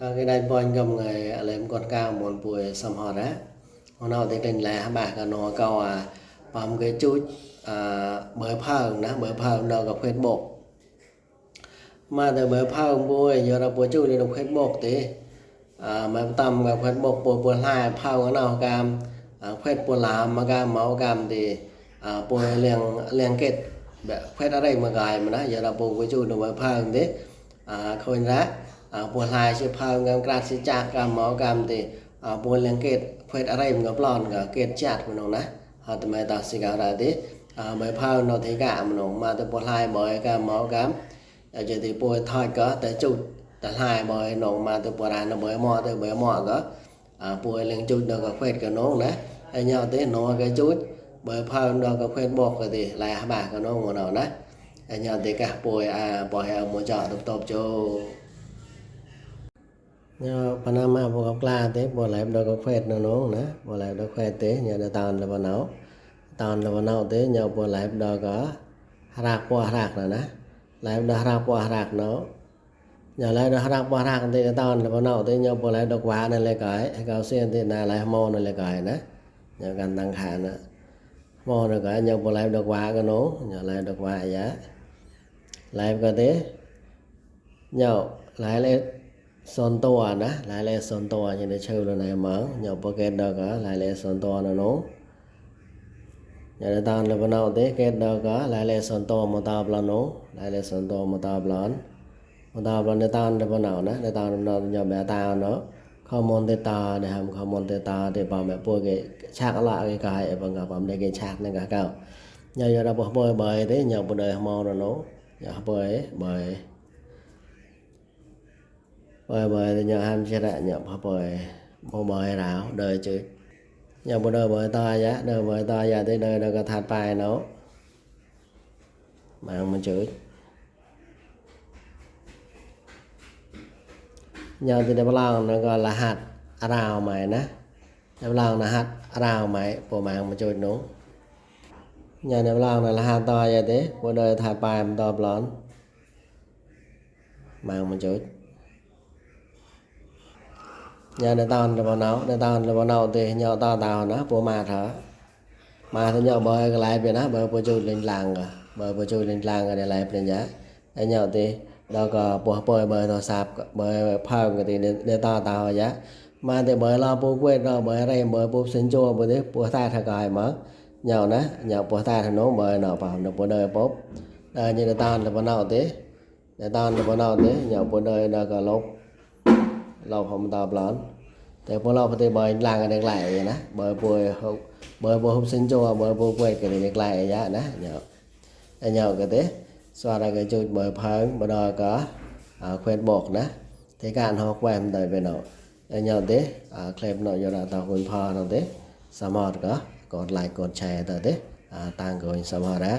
Các cái đai bòn cầm người lên con cao một buổi xăm họ đó hôm nào thì lên là bà cả nó câu bấm cái chút bởi phao nó gặp hết bộ mà từ bởi phao buổi giờ là buổi chút thì được hết bộ thì mà tầm gặp hết bộ buổi hai phao cái nào cam hết buổi làm mà cam máu cam thì buổi liền kết hết ở đây mà gài mà đó giờ là buổi chút được bởi phao thế khôi ra buổi hai sẽ phao ngam cát sẽ chạc cam máu cam thì buổi liền kết hết ở đây mà plon cả kết chặt của nó nè họ tụi mày ta sẽ gặp ra thế bởi phao nó thấy cả mà nó mà từ buổi hai bởi cam máu cam giờ thì buổi thôi có tới chút tới hai bởi nó mà từ buổi hai nó bởi mò có buổi liền chút nó có hết cái nó nè hay nhau thế nó cái chút bởi phao nó có hết bọc rồi thì lại bà cái nó của nó nè hay nhau thế cả buổi mua chợ tập cho nhờ Panama bộ gặp la thế bộ lại đâu có phết nó nè bộ lại đâu phết thế nhờ đã tàn là vào nấu thế nhờ bộ lại đâu có harak rồi nè lại đâu harak nó nhờ lại đâu harak thì tàn là vào nấu thế nhờ bộ lại đâu quá nên lại cái cao xuyên thì là lại mò nên lại cái nè nhờ cần tăng khả nè mò rồi cái nhờ bộ lại đâu quá cái nó nhờ lại đâu quá giá lại cái thế nhờ lại son to nè lại son to như để chơi rồi này mở nhỏ pocket đó có lại son to nó nhà ta là bắt đầu thế cái đó có lại son to một tao là nó lại son to một tao để ta là bắt đầu nè để ta nó nhỏ bé ta nó không để ta để ham không để ta để bảo mẹ bôi cái chạc lại cái bằng gặp bằng cái chạc này cả cao nhà ra bôi bơi thế nhỏ bôi đời mò rồi nó nhà bơi bởi thì nhờ ham chia đại nhập bởi ráo đời chứ nhờ bộ đời bởi to giá đời bởi to giá tới đời đâu có thạt bài nó mà mình chửi nhờ thì đeo lòng nó gọi là hạt rào mày ná đeo lòng là hạt rào mày bộ mạng mà chửi nó nhờ đeo lòng là hạt to giá thế bộ đời thạt bài mà to lớn mạng mình chửi nhà để tao là vào nấu thì nhỏ tao nó bộ mà thì nhỏ bơi lại về nó bơi bộ chui lên làng rồi để lại bên giá để nhỏ thì đâu có bộ bơi thọ sạp bơi phao cái thì để tao giá mà thì bơi lo bộ quên rồi bơi đây bơi bộ sinh chua bơi đấy bộ ta thay cài mở nhỏ nè nhỏ bộ ta thay nó bơi nó vào được bộ đời bốp như để tao là vào nấu thế nhỏ bộ đời đâu có lộc không tao lớnแต่พวกเราไปบ่อยลางกันได้หลายนะบ่อยบ่hôm sinh choบ่อยquay cái này lại giá nè nhờ cái thế xoa ra cái chútบ่phánบ่đòi có khuyên bột nè thếการhọc quen đời về nó nhờ thế clip nó do là taoคุณพ่อnó thế สมอดก็กดไลค์กดแชร์แต่thế tăng của mình สมอดđó